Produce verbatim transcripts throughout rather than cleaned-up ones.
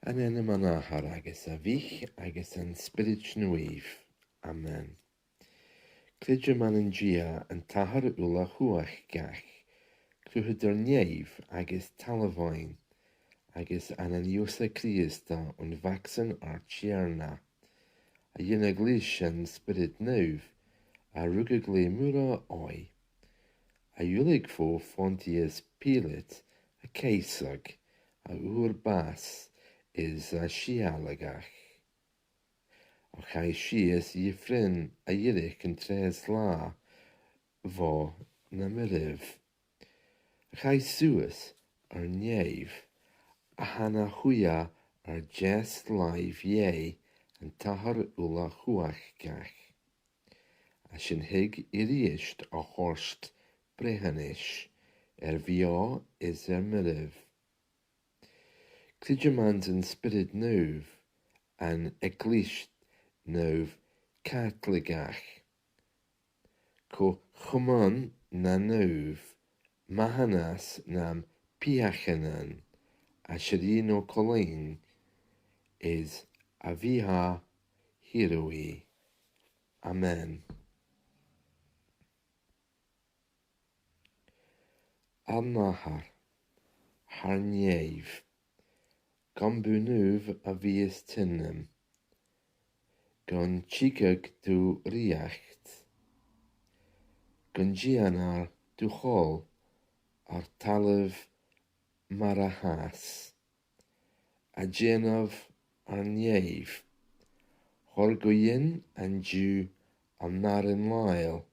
An ainm an Athar agus a' Mhic agus an Spioraid Naoimh. Amen. Creideam ann an Dia, an t-Athair uile-chumhachdach, Cruthaidhear nèimh agus talmhainn, agus ann an Ìosa Crìosda, aon Mhac-san ar Tighearna, a ghineadh leis an Spiorad Naomh, a rugadh le Moire Òigh, a dh'fhuiling fo Phontius Pilat, a cheusadh, a fhuair bàs is a shithealaich. A chaidh sìos dha fhèin a dh'fhuireach an treas là bho na mairbh. A chaidh suas air nèamh, a tha na shuidhe air deas làimh Dhè an t-Athar uile-chumhachdach. Às an thig a-rithist a thoirt breitheanas air bheò is air mairbh. Creideam anns an Spiorad Naomh, an Eaglais Naomh Chaitligeach, co-chomann nan naoimh, maitheanas nam peacannan, a sìth no colainn, is a bhith a shìorraidh. Amen. Ar n-Athair, a tha air nèamh, gum bu naomh a bhios t' ainm, gun tigeadh do rìoghachd, gun dèanar do thoil air talamh mar a thathas a' dèanamh air nèamh. Thoir dhuinn an-diugh ar n-aran làitheil.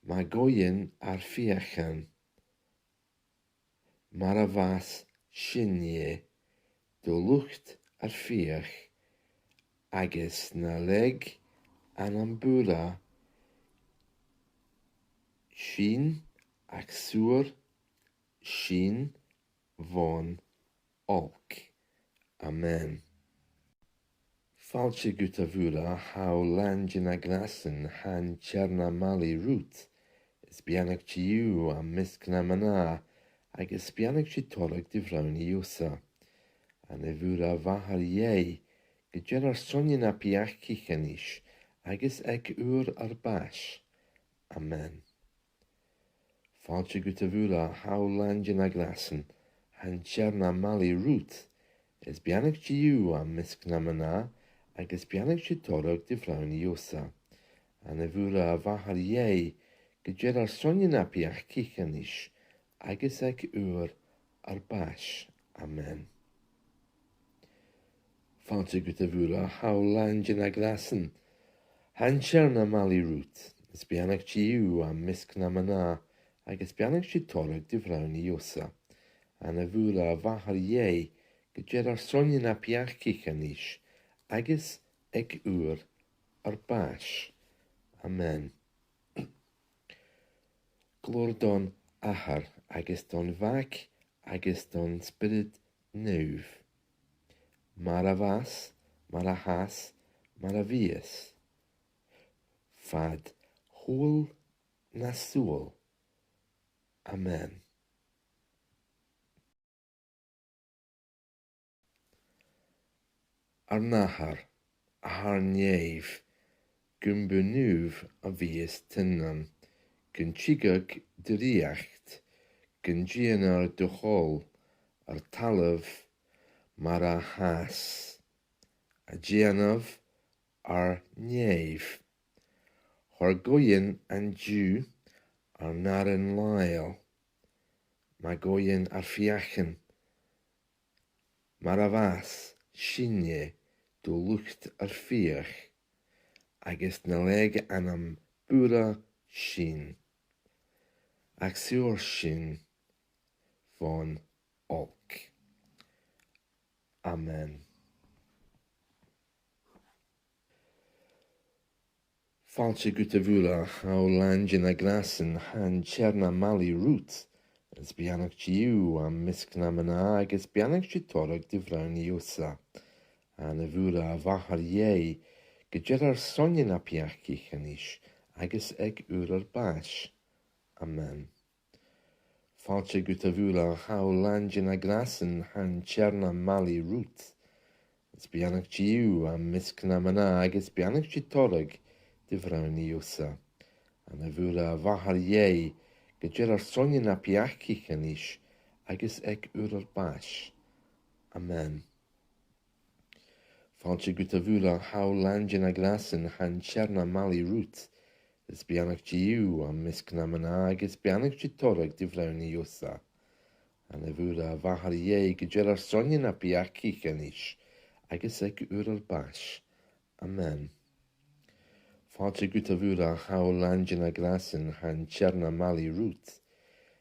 Maith dhuinn ar fiachan, mar a mhaitheas sinne do luchd ar fiach, agus na leig ann am buaireadh sinn, ach saor sinn bhon olc. Amen. Fàilte dhut, a Mhoire, tha thu làn de na gràsan, tha an Tighearna maille riut. Is beannaichte thu am measg nam mnà, agus beannaichte toradh do bhronn, Ìosa. A Naomh Mhoire, a Mhàthair Dhè, guidh air ar son-ne na peacaich a-nis, agus aig uair ar bàis. Amen. Fàilte dhut, a Mhoire, tha thu làn de na gràsan, tha an Tighearna maille riut. Is beannaichte thu am measg nam mnà, agus beannaichte toradh do bhronn, Ìosa. A Naomh Mhoire, a Mhàthair Dhè, guidh air ar son-ne na peacaich a-nis, agus aig uair ar bàis. Amen. Fàilte dhut, a Mhoire, tha thu làn de na gràsan, tha an Tighearna maille riut. Is beannaichte thu am measg nam mnà, agus beannaichte toradh do bhronn, Ìosa. A Naomh Mhoire, a Mhàthair Dhè, guidh air ar son-ne na peacaich a-nis, agus aig uair ar bàis. Amen. Glòir don Athair, agus don Mhac, agus don Spiorad Naomh, mar a bha, mar a thathas, mar a bhitheas, fad shaoghal nan saoghal. Amen. Ar n-Athair, a tha air nèamh, gum bu naomh a bhios t' ainm, gun tigeadh do rìoghachd, gun dèanar do thoil air talamh mar a thathas a' dèanamh air nèamh. Thoir dhuinn an-diugh ar n-aran làitheil. Maith dhuinn ar fiachan, mar a mhaitheas sinne do luchd ar fiach, agus na leig ann am buaireadh sinn, ach saor sinn bhon olc. Amen. Fàilte dhut, a Mhoire, tha thu làn de na gràsan, tha an Tighearna maille riut. Is beannaichte thu am measg nam mnà, agus beannaichte toradh do bhronn, Ìosa. A Naomh Mhoire, a Mhàthair Dhè, guidh air ar son-ne na peacaich a-nis, agus aig uair ar bàis. Amen. Fàilte dhut, a Mhoire, tha thu làn de na gràsan, tha an Tighearna maille riut. Is beannaichte thu am measg nam mnà, agus beannaichte toradh do bhronn Ìosa. A Naomh Mhoire, a Mhàthair Dhè, guidh air ar son-ne na peacaich a-nis agus aig uair ar bàis. Amen. Fàilte dhut, a Mhoire, tha thu làn de na gràsan, tha an Tighearna maille riut. Is beannaichte thu am measg nam mnà, agus beannaichte toradh do bhronn Ìosa. A Naomh Mhoire, a Mhàthair Dhè, guidh air ar son-ne na peacaich a-nis agus aig uair ar bàis. Amen. Fàilte dhut, a Mhoire, tha thu làn de na gràsan, tha an Tighearna maille riut.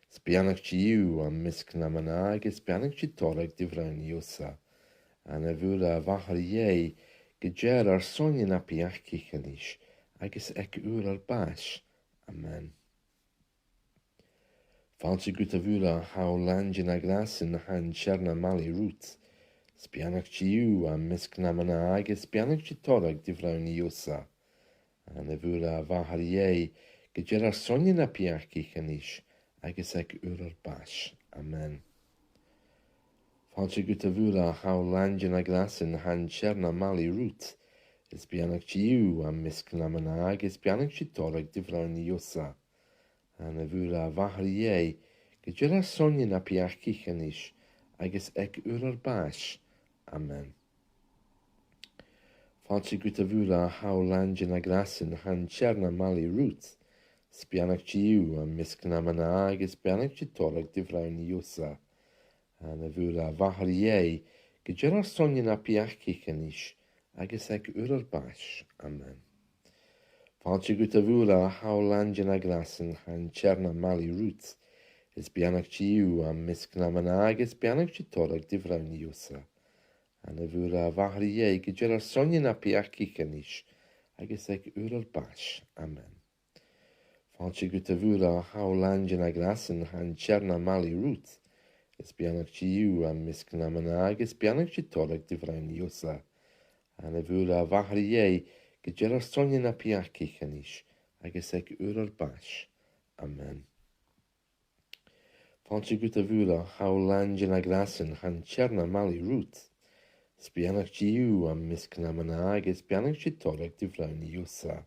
Is beannaichte thu am measg nam mnà, agus beannaichte toradh do bhronn Ìosa. A Naomh Mhoire, a Mhàthair Dhè, guidh air ar son-ne na peacaich a-nis agus aig uair ar bàis. Amen. Fàilte dhut, a Mhoire, tha thu làn de na gràsan, tha an Tighearna maille riut. Is beannaichte thu am measg nam mnà, agus beannaichte toradh do bhronn Ìosa. A Naomh Mhoire, a Mhàthair Dhè, guidh air ar son-ne na peacaich a-nis agus aig uair ar bàis. Amen. Fàilte dhut, a Mhoire, tha thu làn de na gràsan, tha an Tighearna maille riut. Is beannaichte thu am measg nam mnà, agus beannaichte toradh do bhronn Ìosa. A Naomh Mhoire, a Mhàthair Dhè, guidh air ar son-ne na peacaich a-nis agus aig uair ar bàis. Amen. Fàilte dhut, a Mhoire, tha thu làn de na gràsan, tha an Tighearna maille riut. Is beannaichte thu am measg nam mnà, agus beannaichte toradh do bhronn Ìosa. A Naomh Mhoire, a Mhàthair Dhè, guidh air ar son-ne na peacaich a-nis agus aig uair ar bàis. Amen. Fàilte dhut, a Mhoire, tha thu làn de na gràsan, tha an Tighearna maille riut. Is beannaichte thu am measg nam mnà, agus beannaichte toradh do bhronn Ìosa. A Naomh Mhoire, a Mhàthair Dhè, guidh air ar son-ne na peacaich a-nis agus aig uair ar bàis. Amen. Fàilte dhut, a Mhoire, tha thu làn de na gràsan, tha an Tighearna maille riut. Is beannaichte thu am measg nam mnà, agus beannaichte toradh do bhronn Ìosa. A Naomh Mhoire, a Mhàthair Dhè, guidh air ar son-ne na peacaich a-nis agus aig uair ar bàis. Amen. Fàilte dhut, a Mhoire, tha thu làn de na gràsan, tha an Tighearna maille riut. Is beannaichte thu am measg nam mnà, agus beannaichte toradh do bhronn Ìosa.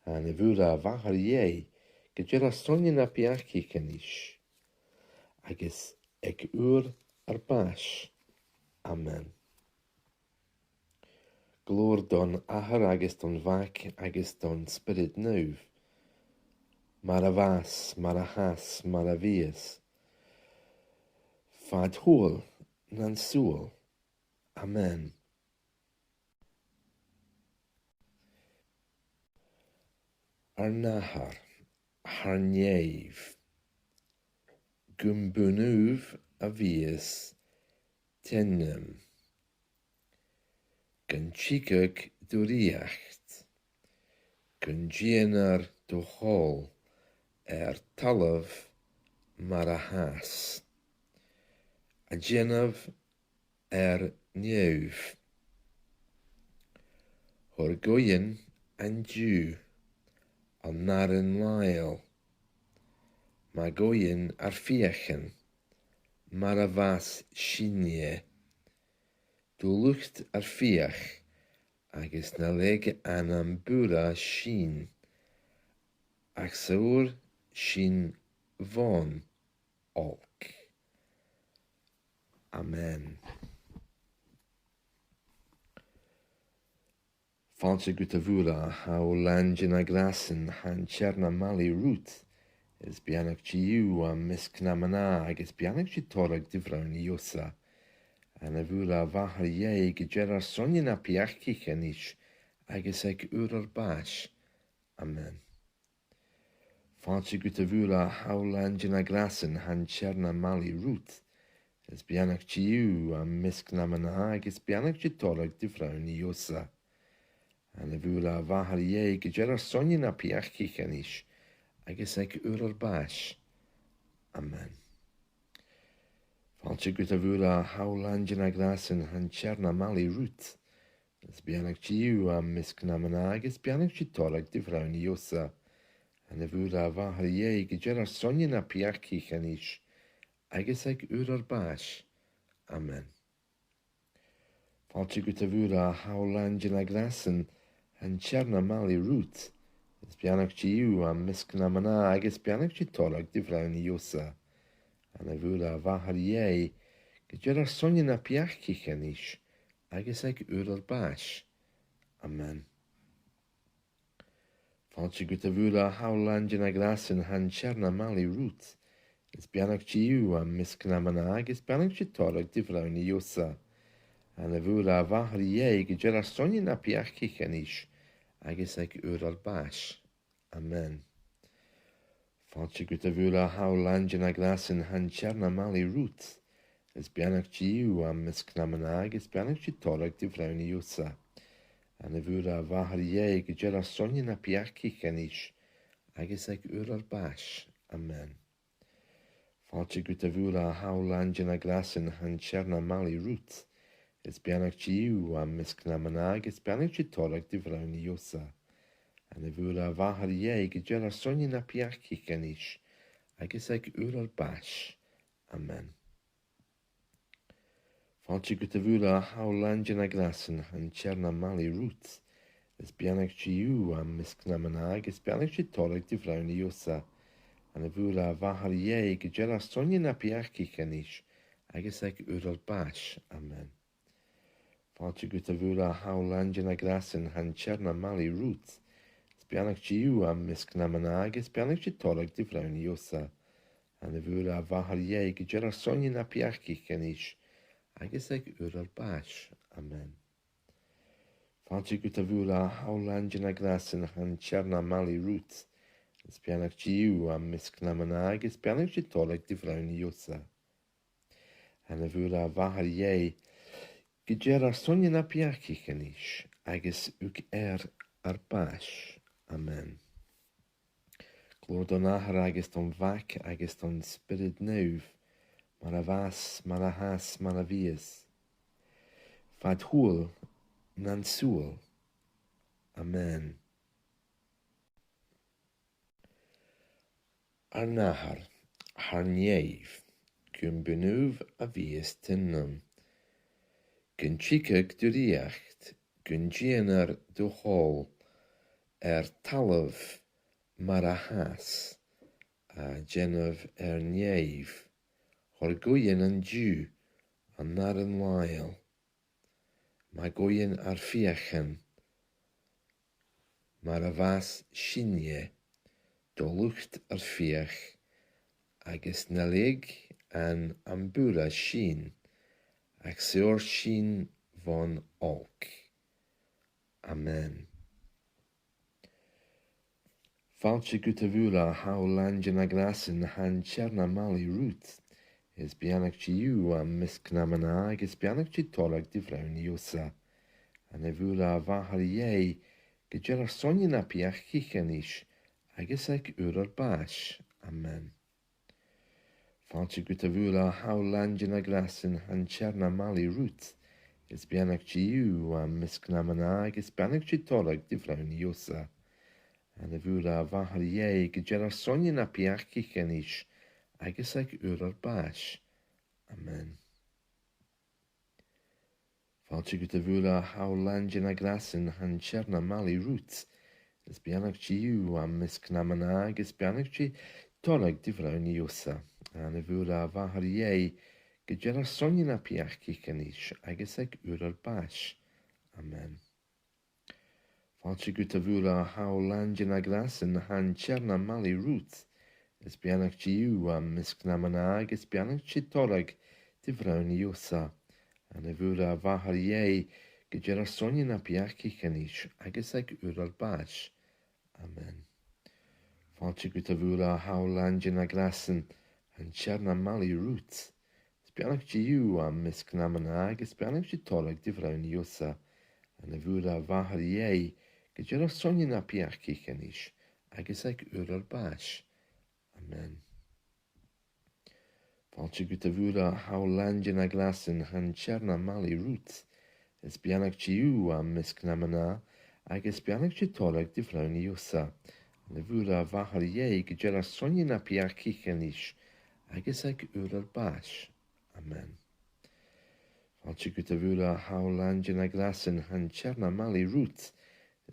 A Naomh Mhoire, a Mhàthair Dhè, guidh air ar son-ne na peacaich a-nis agus aig uair ar bàis. Amen. Glòir don Athair agus don Mhac agus don Spiorad Naomh, mar a bha, mar a tha, mar a bhitheas, fad shaoghal nan saoghal. Amen. Ar n-Athair, thar nèamh, gum bu naomh a bhios t' ainm, gun tigeadh do rìoghachd, gun dèanar do thoil air talamh mar a thathas a' dèanamh air nèamh. Thoir dhuinn an-diugh ar n-aran làitheil. Math dhuinn ar fiachan, mar a mhathas sinne do luchd ar fiach, agus na leig ann am buaireadh sinn, ach saor sinn bhon olc. Amen. Fàilte dhut, a Mhoire, tha thu làn de na gràsan, tha an Tighearna maille riut. Is beannaichte thu am measg nam mnà, agus beannaichte toradh do bhronn Ìosa. A Naomh Mhoire, a Mhàthair Dhè, guidh air ar son-ne na peacaich a-nis agus aig uair ar bàis. Amen. Fàilte dhut, a Mhoire, tha thu làn de na gràsan, tha an Tighearna maille riut. Is beannaichte thu am measg nam mnà, agus beannaichte toradh do bhronn Ìosa. A Naomh Mhoire, a Mhàthair Dhè, guidh air ar son-ne na peacaich a-nis agus aig uair ar bàis. Amen. Fàilte dhut, a Mhoire, tha thu làn de na gràsan, tha an Tighearna maille riut. Is beannaichte thu am measg nam mnà, agus beannaichte toradh do bhronn Ìosa. A Naomh Mhoire, a Mhàthair Dhè, guidh air ar son-ne na peacaich a-nis agus aig uair ar bàis. Amen. Fàilte dhut, a Mhoire, a tha làn de na gràsan, tha an Tighearna maille riut. Is beannaichte thu am measg nam mnà, agus beannaichte toradh do bhronn, Ìosa. A Naomh Mhoire, a Mhàthair Dhè, guidh air ar son-ne na peacaich a-nis, agus aig uair ar bàis. Amen. Fàilte dhut, a Mhoire, a tha làn de na gràsan, tha an Tighearna maille riut. Is beannaichte thu am measg nam mnà, agus beannaichte toradh do bhronn, Ìosa. A Naomh Mhoire, a Mhàthair Dhè, guidh air ar son-ne na peacaich a-nis, agus aig uair ar bàis. Amen. Fàilte dhut, a Mhoire, a tha làn de na gràsan, tha an Tighearna maille riut. Is beannaichte thu am measg nam mnà, agus beannaichte toradh do bhronn, Ìosa. A Naomh Mhoire, a Mhàthair Dhè, guidh air ar son-ne na peacaich a-nis, agus aig uair ar bàis. Amen. Fàilte dhut, a Mhoire, a tha làn de na gràsan, tha an Tighearna maille riut. Is beannaichte thu am measg nam mnà, agus beannaichte toradh do bhronn, Ìosa. A Naomh Mhoire, a Mhàthair Dhè, guidh air ar son-ne na peacaich a-nis, agus aig uair ar bàis. Amen. Fàilte dhut, a Mhoire, a tha làn de na gràsan, tha an Tighearna maille riut. Is beannaichte thu am measg nam mnà, agus beannaichte toradh do bhronn, Ìosa. A Naomh Mhoire, a Mhàthair Dhè, guidh air ar son-ne na peacaich a-nis, agus aig uair ar bàis. Amen. Fàilte dhut, a Mhoire, a tha làn de na gràsan, tha an Tighearna maille riut. Is beannaichte thu am measg nam mnà, agus beannaichte toradh do bhronn, Ìosa. A Naomh Mhoire, a Mhàthair Dhè, guidh air ar son-ne na peacaich a-nis, agus aig uair ar bàis. Amen. Fàilte dhut, a Mhoire, a tha làn de na gràsan, tha an Tighearna maille riut. Is beannaichte thu am measg nam mnà, agus beannaichte toradh do bhronn, Ìosa. A Naomh Mhoire, a Mhàthair Dhè, guidh air ar son-ne na peacaich a-nis, agus aig uair ar bàis. Amen. Glòir don Athair agus don Mhac agus don Spiorad Naomh, mar a bha 's mar a tha 's mar a bhios, fad shaoghal nan saoghal. Amen. Ar n-Athair, a tha air nèamh, gum bu naomh a bhios t' ainm. Gun tigeadh do rìoghachd, gun dèanar do thoil, air talamh mar a thathas a' dèanamh air nèamh. Thoir dhuinn an-diugh ar n-aran làitheil. Math dhuinn ar fiachan, mar a mhathas sinne do luchd ar fiach, agus na leig ann am buaireadh sinn, ach saor sinn bhon olc. Amen. Fàilte dhut, a Mhoire, a tha làn de na gràsan, tha an Tighearna maille riut. Is beannaichte thu am measg nam mnà, agus beannaichte toradh do bhronn, Ìosa. A Naomh Mhoire, a Mhàthair Dhè, guidh air ar son-ne na peacaich a-nis, agus aig uair ar bàis. Amen. Fàilte dhut, a Mhoire, a tha làn de na gràsan, tha an Tighearna maille riut. Is beannaichte thu am measg nam mnà, agus beannaichte toradh do bhronn, Ìosa. A Naomh Mhoire, a Mhàthair Dhè, guidh air ar son-ne na peacaich a-nis, agus aig uair ar bàis. Amen. Fàilte dhut, a Mhoire, a tha làn de na gràsan, tha an Tighearna maille riut. Is beannaichte thu am measg nam mnà, agus beannaichte toradh do bhronn, Ìosa. A Naomh Mhoire, a Mhàthair Dhè, guidh air ar son-ne na peacaich a-nis, agus aig uair ar bàis. Amen. Fàilte dhut, a Mhoire, a tha làn de na gràsan, tha an Tighearna maille riut. Is beannaichte thu am measg nam mnà, agus beannaichte toradh do bhronn, Ìosa. A Naomh Mhoire, a Mhàthair Dhè, guidh air ar son-ne na peacaich a-nis, agus aig uair ar bàis. Amen. Fàilte dhut, a Mhoire, a tha làn de na gràsan, tha an Tighearna maille riut. Is beannaichte thu am measg nam mnà, agus beannaichte toradh do bhronn, Ìosa. A Naomh Mhoire, a Mhàthair Dhè, guidh air ar son-ne na peacaich a-nis, agus aig uair ar bàis. Amen. Fàilte dhut, a Mhoire, a tha làn de na gràsan, tha an Tighearna maille riut. Is beannaichte thu am measg nam mnà, agus beannaichte toradh do bhronn, Ìosa. A Naomh Mhoire, a Mhàthair Dhè, guidh air ar son-ne na peacaich a-nis, agus aig ùr ar bàis. Amen. Fàilte dhut, a Mhoire, tha thu làn de na gràsan, tha an Tighearna maille riut.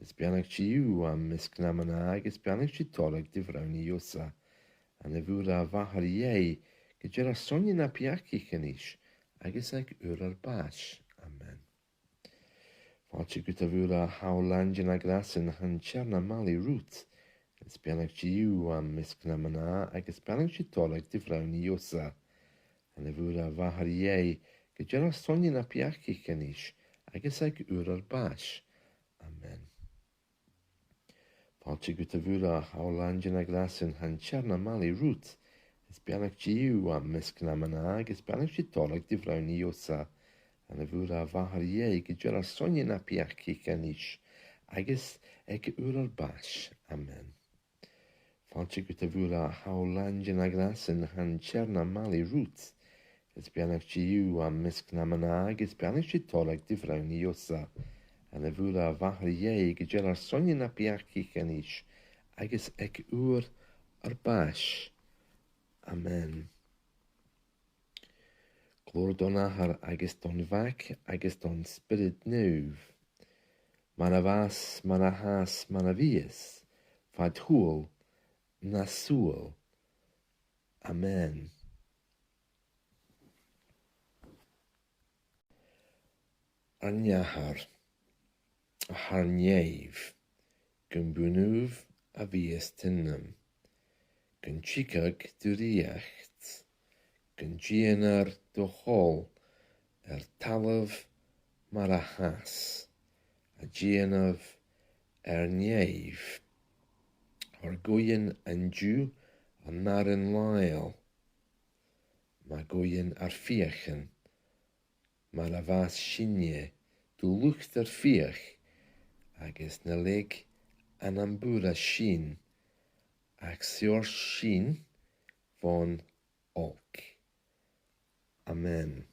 Is beannaichte thu am measg nam mnà, agus beannaichte toradh do bhronn, Ìosa. A Naomh Mhoire, a Mhàthair Dhè, guidh air ar son-ne na peacaich a-nis, agus aig ùr ar bàis. Amen. Fàilte dhut, a Mhoire, tha thu làn de na gràsan, tha an Tighearna maille riut. Is beannaichte thu am measg nam mnà, agus beannaichte toradh do bhronn, Ìosa. A Naomh Mhoire, a Mhàthair Dhè, guidh air ar son-ne na peacaich a-nis, agus aig ùr ar bàis. Amen. Fàilte dhut, a Mhoire, tha thu làn de na gràsan, tha an Tighearna maille riut. Is beannaichte thu am measg nam mnà, agus beannaichte toradh do bhronn, Ìosa. A Naomh Mhoire, a Mhàthair Dhè, guidh air ar son-ne na peacaich a-nis, agus aig ùr ar bàis. Amen. Fàilte dhut, a Mhoire, tha thu làn de na gràsan, tha an Tighearna maille riut. Is beannaichte thu am measg nam mnà, agus beannaichte toradh do bhronn, Ìosa. A Naomh Mhoire, a Mhàthair Dhè, guidh air ar son-ne na peacaich a-nis, agus aig ùr ar bàis. Amen. Glòir don Athair agus don Mhac agus don Spiorad Naomh. Mar a bha, mar a tha, mar a bhios, fad shaoghal nan saoghal. Amen. Ar n-Athair, a tha air nèamh, gum bu naomh a bhios t' ainm, gun tigeadh do rìoghachd, gun dèanar do thoil air talamh mar a thathas a' dèanamh air nèamh. Thoir dhuinn an-diugh ar n-aran làitheil, maith dhuinn ar fiachan, mar a mhaitheas sinne do luchd ar fiach, agus na leig ann am buaireadh sinn, ach saor sinn bhon olc. Amen.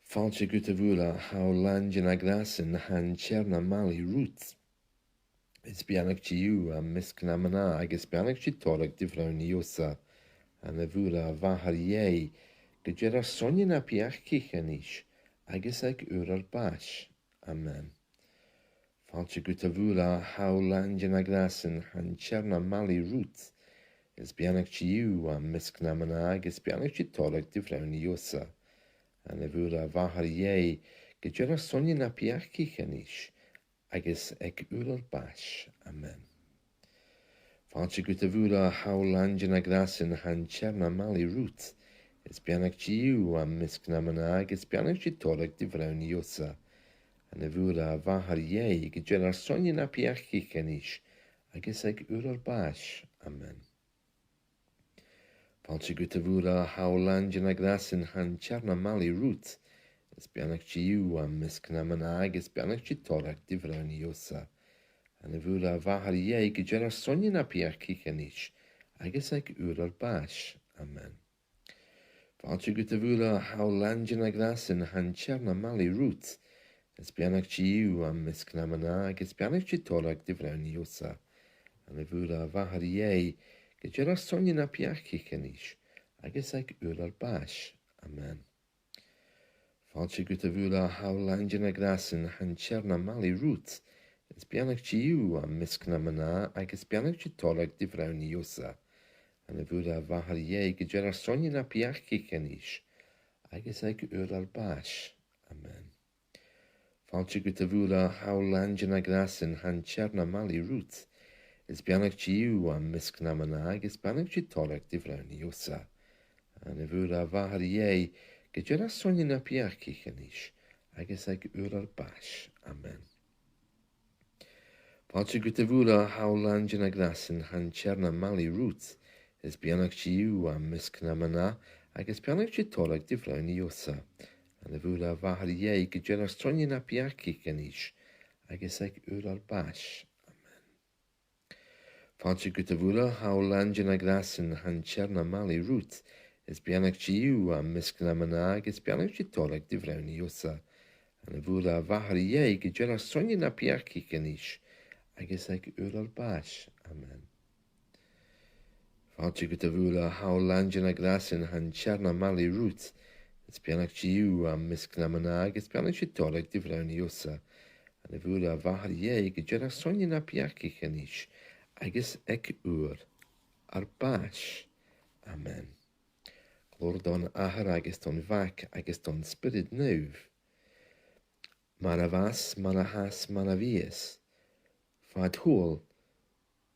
Fàilte dhut, a Mhoire, tha thu làn de na gràsan, tha an Tighearna maille riut. Is beannaichte thu am measg nam mnà, agus beannaichte toradh do bhronn, Ìosa. A Naomh Mhoire, a Mhàthair Dhè, guidh air ar son-ne na peacaich a-nis, agus aig ùr ar bàis. Amen. Fàilte dhut, a Mhoire, tha thu làn de na gràsan, tha an Tighearna maille riut. Is beannaichte thu am measg nam mnà, agus beannaichte toradh do bhronn, Ìosa. A Naomh Mhoire, a Mhàthair Dhè, guidh air ar son-ne na peacaich a-nis, agus aig ùr ar bàis. Amen. Fàilte dhut, a Mhoire, tha thu làn de na gràsan, tha an Tighearna maille riut. Is beannaichte thu am measg nam mnà, agus beannaichte toradh do bhronn, Ìosa. A Naomh Mhoire, a Mhàthair Dhè, guidh air ar son-ne na peacaich a-nis, agus aig ùr ar bàis. Amen. Fàilte dhut, a Mhoire, tha thu làn de na gràsan, tha an Tighearna maille riut. Is beannaichte thu am measg nam mnà, agus beannaichte toradh do bhronn, Ìosa. A Naomh Mhoire, a Mhàthair Dhè, guidh air ar son-ne na peacaich a-nis, agus aig ùr ar bàis. Amen. Fàilte dhut, a Mhoire, tha thu làn de na gràsan, tha an Tighearna maille riut. Is beannaichte thu am measg nam mnà, agus beannaichte toradh do bhronn, Ìosa. A Naomh Mhoire, a Mhàthair Dhè, guidh air ar son-ne na peacaich a-nis, agus aig ùr ar bàis. Amen. Fàilte dhut, a Mhoire, tha thu làn de na gràsan, tha an Tighearna maille riut. Is beannaichte thu am measg nam mnà, agus beannaichte toradh do bhronn, Ìosa. A Naomh Mhoire, a Mhàthair Dhè, guidh air ar son-ne na peacaich a-nis, agus aig ùr ar bàis. Amen. Fàilte dhut, a Mhoire, tha thu làn de na gràsan, tha an Tighearna maille riut. Is beannaichte thu am measg nam mnà, agus beannaichte toradh do bhronn, Ìosa. A Naomh Mhoire, a Mhàthair Dhè, guidh air ar son-ne na peacaich a-nis, agus aig ùr ar bàis. Amen. Fàilte dhut, a Mhoire, tha thu làn de na gràsan, tha an Tighearna maille riut. Is beannaichte thu am measg nam mnà, agus beannaichte toradh do bhronn, Ìosa. A Naomh Mhoire, a Mhàthair Dhè, guidh air ar son-ne na peacaich a-nis, agus aig ùr ar bàis. Amen. Fàilte dhut, a Mhoire, tha thu làn de na gràsan, tha an Tighearna maille riut. Is beannaichte thu am measg nam mnà, agus beannaichte toradh do bhronn, Ìosa. A Naomh Mhoire, a Mhàthair Dhè, guidh air ar son-ne na peacaich a-nis, agus aig ùr ar bàis. Amen. Fàilte dhut, a Mhoire, tha thu làn de na gràsan, tha an Tighearna maille riut. Is beannaichte thu am measg nam mnà, agus beannaichte toradh do bhronn Ìosa. A Naomh Mhoire, a Mhàthair Dhè, guidh air ar son-ne na peacaich a-nis, agus aig uair ar bàis. Amen. Glòir don Athair agus don Mhac agus don Spiorad Naomh. Mar a bha, mar a tha, mar a bhios, fad shaoghal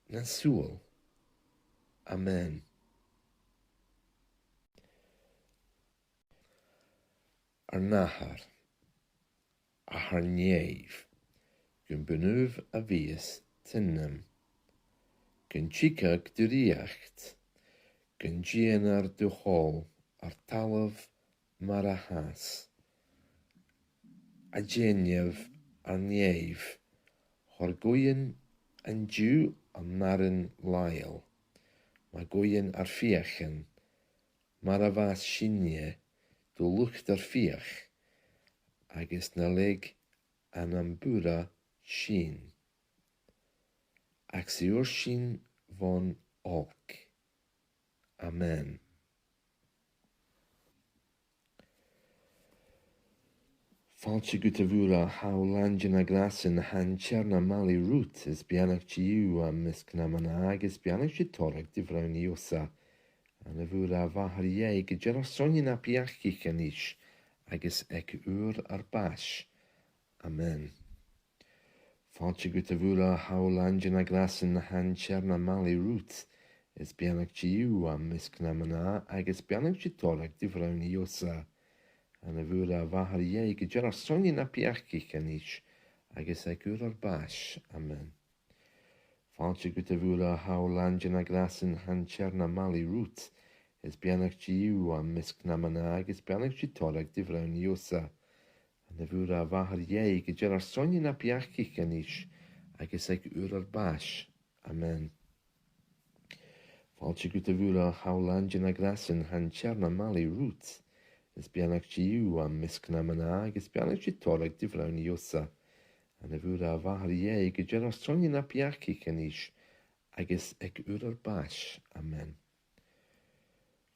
nan saoghal. Amen. Ar n-Athair, Athair nèimh, gum bu naomh a bhios t' ainm, gun tigeadh do rìoghachd, gun dèanar do thoil air talamh mar a thathas. A' dèanamh ar n-èibh, thoir dhuinn an-diugh ar n-aran làitheil, maith dhuinn ar fiachan, mar a mhaitheas sinne do luchd ar fiach, agus na leig ann am buaireadh sinn, ach saor sinn bhon olc. Amen. Fàilte dhut, a Mhoire, tha thu làn de na gràsan, tha an Tighearna maille riut, is beannaichte thu am measg nam mnà, agus beannaichte toradh do bhronn Ìosa. A Naomh Mhoire, a Mhàthair Dhè, guidh air ar son-ne na peacaich a-nis, agus aig uair ar bàis. Amen. Fàilte dhut, a Mhoire, tha thu làn de na gràsan, tha an Tighearna maille riut, is beannaichte thu am measg nam mnà, agus beannaichte toradh do bhronn Ìosa. A Naomh Mhoire, a Mhàthair Dhè, guidh air ar son-ne na peacaich a-nis, agus aig uair ar bàis. Amen. Fàilte dhut, a Mhoire, tha thu làn de na gràsan, tha an Tighearna maille riut, is beannaichte thu am measg nam mnà, agus beannaichte toradh do bhronn Ìosa. A Naomh Mhoire, a Mhàthair Dhè, guidh air ar son-ne na peacaich a-nis, agus aig uair ar bàis. Amen. Fàilte dhut, a Mhoire, tha thu làn de na gràsan, tha an Tighearna maille riut, is beannaichte thu am measg nam mnà, agus beannaichte toradh do bhronn Ìosa. A Naomh Mhoire, a Mhàthair Dhè, guidh air ar son-ne na peacaich a-nis, agus aig uair ar bàis. Amen.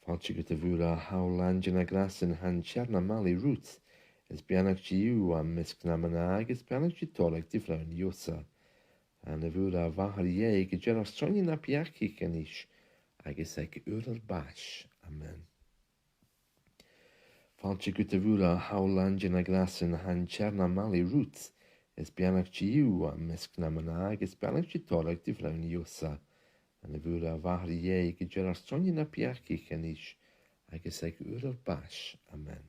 Fàilte dhut, a Mhoire, tha thu làn de na gràsan, tha an Tighearna maille riut, is beannaichte thu am measg nam mnà, agus beannaichte toradh do bhronn Ìosa. A Naomh Mhoire, a Mhàthair Dhè, guidh air ar son-ne na peacaich a-nis, agus aig uair ar bàis. Amen. Fàilte dhut, a Mhoire, tha thu làn de na gràsan, tha an Tighearna maille riut, is beannaichte thu am measg nam mnà, agus beannaichte toradh do bhronn Ìosa. A Naomh Mhoire, a Mhàthair Dhè, guidh air ar son-ne na peacaich a-nis, agus aig uair ar bàis. Amen.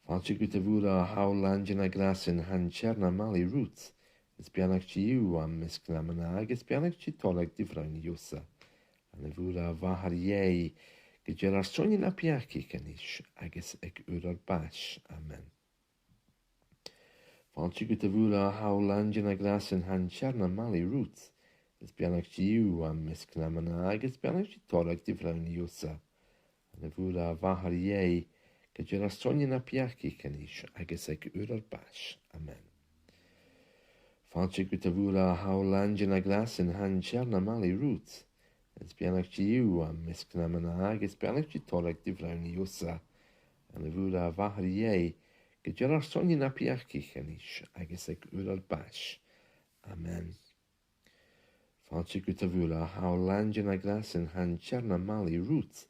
Fàilte dhut, a Mhoire, tha thu làn de na gràsan, tha an Tighearna maille riut, is beannaichte thu am measg nam mnà, agus beannaichte toradh do bhronn Ìosa. A Naomh Mhoire, a Mhàthair Dhè, guidh air ar son-ne na peacaich a-nis, agus aig uair ar bàis. Amen. Fàilte dhut, a Mhoire, tha thu làn de na gràsan, tha an Tighearna maille riut, is beannaichte thu am measg nam mnà, agus beannaichte toradh do bhronn Ìosa. A Naomh Mhoire, a Mhàthair Dhè, guidh air ar son-ne na peacaich a-nis, agus aig uair ar bàis. Amen. Fàilte dhut, a Mhoire, tha thu làn de na gràsan, tha an Tighearna maille riut, is beannaichte thu am measg nam mnà, agus beannaichte toradh do bhronn Ìosa. A Naomh Mhoire, a Mhàthair Dhè, guidh air ar son-ne na peacaich a-nis, agus aig uair ar bàis. Amen. Fàilte dhut, a Mhoire, tha thu làn de na gràsan, tha an Tighearna maille riut,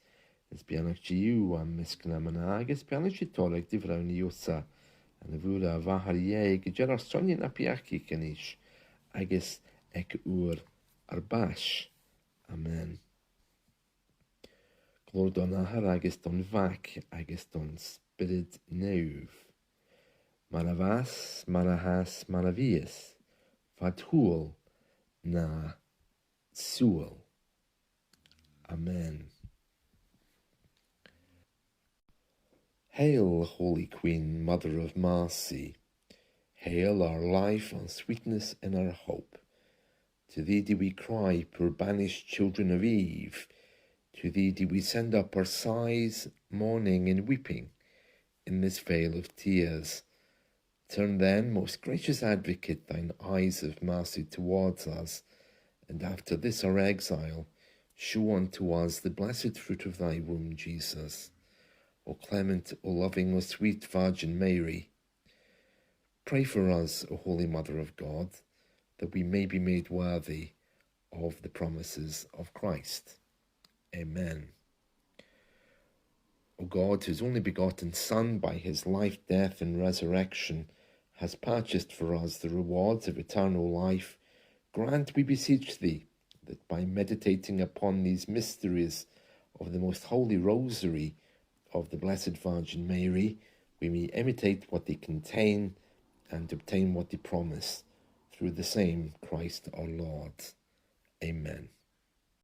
is beannaichte thu am measg nam mnà, agus beannaichte toradh do bhronn Ìosa. A Naomh Mhoire, a Mhàthair Dhè, guidh air ar son-ne na peacaich a-nis, agus aig uair ar bàis. Amen. Glòir don Athair agus don Mhac agus don Spiorad Naomh. Mar a bha, mar a tha, mar a bhios, fad shaoghal nan saoghal. Amen. Hail, Holy Queen, Mother of Mercy. Hail our life, our sweetness and our hope. To thee do we cry, poor banished children of Eve. To thee do we send up our sighs, mourning and weeping, in this vale of tears. Turn then, most gracious Advocate, thine eyes of mercy towards us, And after this our exile, show unto us the blessed fruit of thy womb, Jesus. O clement, O loving, O sweet Virgin Mary, pray for us, O Holy Mother of God, that we may be made worthy of the promises of Christ. Amen. O God, whose only begotten Son, by his life, death, and resurrection, has purchased for us the rewards of eternal life, grant, we beseech thee, that by meditating upon these mysteries of the most holy Rosary of the Blessed Virgin Mary, we may imitate what they contain and obtain what they promise, through the same Christ our Lord. Amen.